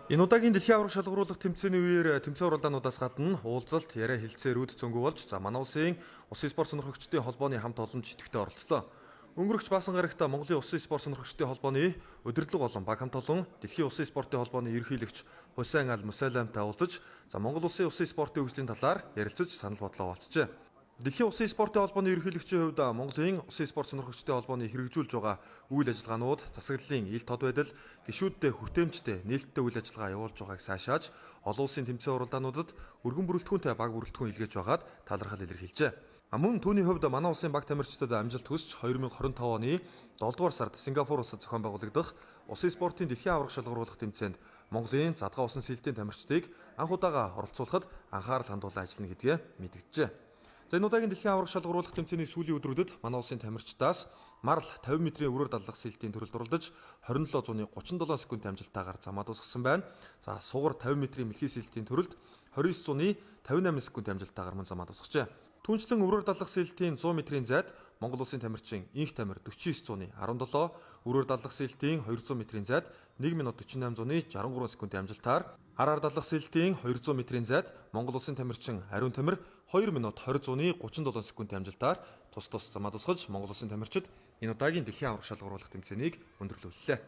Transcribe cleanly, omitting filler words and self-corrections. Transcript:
Энэ удаагийн дэлхийн аварга шалгаруулах тэмцээний үеэр тэмцээн уралдаануудаас гадна уулзалт, яриа хэлцээрүүд цөнгө болж, за манай улсын усын спорт сонирхогчдын холбооны хамт олон ч идэвхтэй оролцлоо. Өнгөрөгч Баасан гарагт Монголын усын спорт сонирхогчдын холбооны удирдлага болон баг хамт олон дэлхийн усын спортын холбооны ерөнхийлөгч Хусайн Аль Мусаламтай уулзаж, за Монгол улсын усын спортын хөгжлийн талаар ярилцаж санал бодлоо хуваалцжээ. Дэлхийн усын спортын холбооны ерөнхийлөгчийн хувьд Монголын усын спорт сонирхогчдын холбооны хэрэгжүүлж байгаа үйл ажиллагаанууд, засаглалын ил тод байдал, гишүүддээ хүртээмжтэй, нээлттэй үйл ажиллагаа явуулж байгааг сайшааж, олон улсын тэмцээн уралдаануудад өргөн бүрэлдэхүүнтэй баг бүрэлдэхүүн илгээж байгаад талархал илэрхийлжээ. Мөн түүний хувьд манай улсын баг тамирчдад амжилт хүсч 2025 оны 7 дугаар сард Сингапур улсад зохион байгуулагдах усын спортын дэлхийн аварга шалгаруулах тэмцээнд Монголын задгаа усан сэлэлтийн тамирчдыг анх удаага оролцуулахад анхаарал хандуулан ажиллана гэдгээ мэдгджээ. За энэ удаагийн дэлхийн аварга шалгаруулах тэмцээний сүүлийн өдрүүдэд манай улсын тамирчдаас марл 50 метрийн өрөөр даллах сэлэлтийн төрөлд оролдож 27:37 секунд амжилттайгаар замаа дуусгасан байна. За сугар 50 метрийн мэлхий сэлэлтийн төрөлд 29:58 секунд амжилттайгаар мөн замаа дуусгажээ. Түүнчлэн өрөөр даллах сэлэлтийн 100 метрийн зайд Монгол улсын тамирчин Инх Тамир 49:17, өрөөр даллах сэлэлтийн 200 метрийн зайд 1 минут 48:63 секундын амжилтаар, араар даллах сэлэлтийн 200 метрийн зайд Монгол улсын тамирчин Ариун Тамир 2 минут 20:37 секундын амжилтаар тус тус замаа дуусгаж Монгол улсын тамирчид энэ удаагийн дэлхийн аварга шалгаруулах тэмцээнийг өндөрлүүллээ.